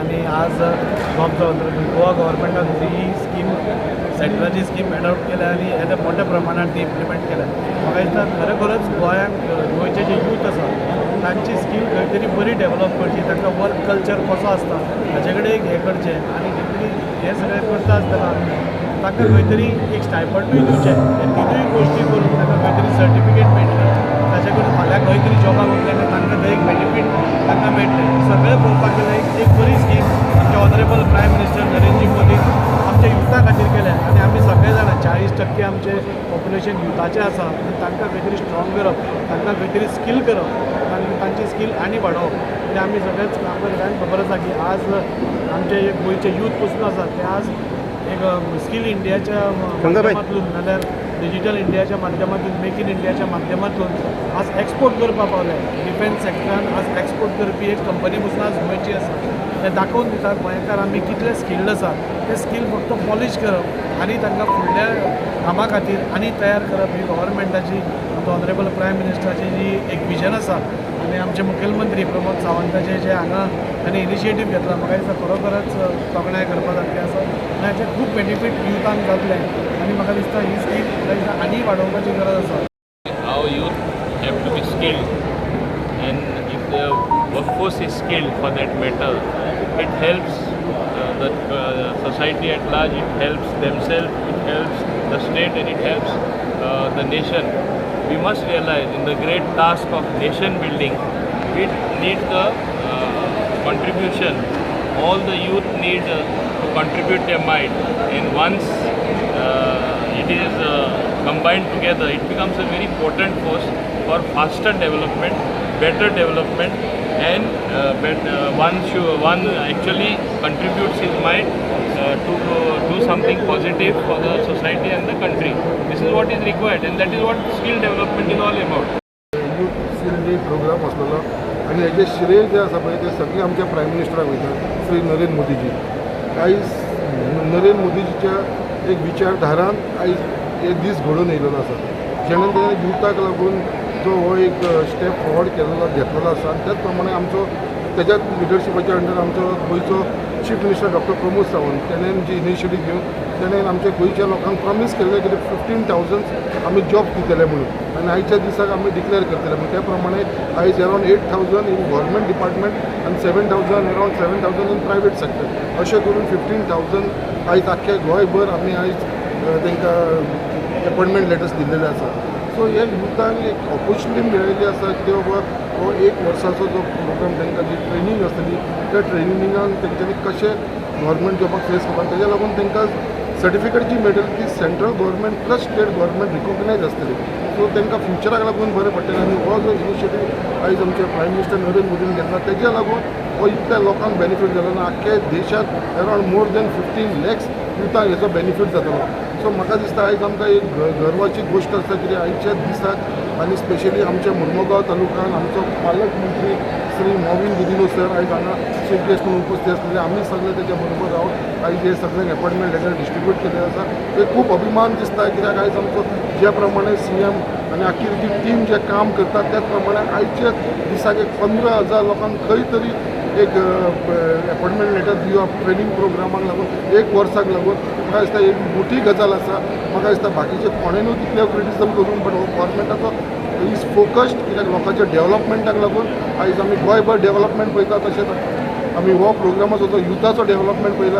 आनी आज गोवा गव्हर्मेंटान ही scheme, सेंट्राची scheme adopt केल्या आनी येद्या मोठ्या प्रमाणात ती इम्प्लिमेंट केल्या. म्हाका दिसता खरोखरच गोंयांक गोंयचे जे यूथ आसा तांची स्कील खंय तरी बरी डेवलप करची, तांकां वर्क कल्चर कसो आसता हाचे कडेन एक हें करचें आनी कितें तरी हें सगळें करता आसतना तांकां खंय तरी एक स्टायपंडूय दिवचें. हे तिनूय गोश्टी करून तांकां खंय तरी सर्टिफिकेट मेळटलें, ताचे करून फाल्यां खंय तरी जॉबाक वतले आनी तांकां थंय एक बेनिफीट तांकां मेळटलें. सगळें पळोवपाक गेल्यार एक बरी स्कीम आमचे honourable prime minister Narendraji Modi आमच्या युथा खातीर केल्या आनी आमी सगळे जाणां 40% आमचें पॉप्युलेशन युथाचें आसा आनी तांकां खंय तरी स्ट्रॉंग करप, तांकां खंय तरी स्कील करप, तांची स्कील आनी वाडोवप ते आमी सगळेच आमकां खबर आसा की आज आमचे गोंयचे यूथ पसून आसा ते आज एक स्कील इंडियाच्या माध्यमांतून नाल्यार डिजिटल इंडियाच्या माध्यमांतून, मेक इन इंडियाच्या माध्यमांतून आज एक्सपोर्ट करपाक पावले. डिफेन्स सेक्टरान आज एक्सपोर्ट करपी एक कंपनी पसून आज गोंयची आसा. ते दाखोवन दिता गोंयकार आमी कितले स्किल्ड आसा. ते स्कील फक्त पॉलिश करप आनी तांकां फुडल्या कामा खातीर आनी तयार करप ही गव्हर्मेंटाची, आमचो ऑनरेबल प्रायम मिनिस्टराची जी एक विजन आसा आनी आमचे मुखेलमंत्री प्रमोद सावंताचे जे हांगा तांणी इनिशिएटीव घेतला, म्हाका दिसता खरोखरच तोखणाय करपा सारकें आसा आनी हाचें खूब बेनिफीट युथांक जातलें आनी म्हाका दिसता ही स्कीम म्हाका दिसता आनी वाडोवपाची गरज आसा. Our youth have to be skilled, and if the workforce is skilled for that matter, it helps the society at large, it helps themselves, it helps the state, and it helps the nation. We must realize in the great task of nation building, we need the contribution. All the youth need to contribute their might, and once it is combined together, it becomes a very potent force for faster development, better development, and one actually contributes his might to do something positive for the society and the country. This is what is required, and that is what skill development is all about. Youth skill India programme आसलेलो आनी हेजें श्रेय जें आसा पळय तें सगळें आमच्या प्रायम मिनिस्टराक वयता, श्री नरेंद्र मोदीजी. आयज नरेंद्र मोदीजीच्या एक विचारधारान आयज हे दीस घडोवन येयलेलो आसा, जेणे तेणें युथाक लागून जो हो एक स्टेप फॉरवर्ड केलेलो घेतलेलो आसा. आनी त्याच प्रमाणे आमचो तेज्याच लिडरशिपाच्या अंडर आमचो गोंयचो chief minister doctor Pramod Sawant तेणें जी इनिशिएटीव घेवन तेणें आमच्या गोंयच्या लोकांक प्रॉमीस केल्लें की 15,000 आमी जॉब दितले म्हणून, आनी आयच्या दिसाक आमी डिक्लेअर करतले म्हणून. त्या प्रमाणे आयज अरावंड 8,000 इन गव्हर्मेंट डिपार्टमेंट आनी 7,000 अरावंड 7,000 इन प्रायवेट सेक्टर, अशें करून 15,000 आयज आख्ख्या गोंयभर आमी आयज तांकां एपॉयंटमेंट लेटर्स दिल्लेले आसा. सो हे युथांक एक ऑपोर्चुनिटी मेळिल्ली आसा की बाबा हो एक वर्साचो जो प्रोग्राम तांकां जी ट्रेनींग आसतली त्या ट्रेनिंगान तेंच्यांनी कशें गव्हर्मेंट जॉबाक फेस करपाक, तेज्या लागून तांकां सर्टिफिकेट जी मेळटली ती central government plus state government recognise आसतली. सो तांकां फ्युचराक लागून बरें पडटलें. आनी हो जो इनिशिएटीव आयज आमचे प्रायम मिनिस्टर नरेंद्र मोदीन घेतला तेज्या लागून हो इतल्या लोकांक बेनिफीट जालो आनी आख्ख्या देशांत अरावंड मोर दॅन 15 लॅक्स युथांक हेचो बेनिफीट जातलो. सो म्हाका दिसता आयज आमकां एक गर्वाची गोश्ट आसा कित्याक आयच्या दिसाक आनी स्पेशली आमच्या मुर्मुगांव तालुक्यान आमचो पालक मंत्री श्री मॉविन गुदिन्हो सर आयज हांगा चीफ गेस्ट म्हणून उपस्थित आसलेले. आमी सगळे तेच्या बरोबर रावन आयज हे सगळ्यांक एपॉयंटमेंट लेटर डिस्ट्रिब्यूट केल्ले आसा. ते खूब अभिमान दिसता कित्याक आयज आमचो ज्या प्रमाणे CM आनी आख्खी ती टीम जें काम करता त्याच प्रमाणे आयच्या दिसाक एक 15,000 लोकांक खंय तरी एक एपॉयंटमेंट लेटर दिवप ट्रेनींग प्रोग्रामाक लागून एक वर्साक लागून म्हाका दिसता एक मोठी गजाल आसा. म्हाका दिसता बाकीचे कोणेनूय तितले क्रिटिझम करून बट हो गव्हर्मेंटाचो is focused कित्याक लोकांच्या डेवलपमेंटाक लागून आयज आमी गोंयभर डेवलपमेंट पळयता, तशेंच आमी हो प्रोग्रामाचो जो युथाचो डेवलपमेंट पळयला.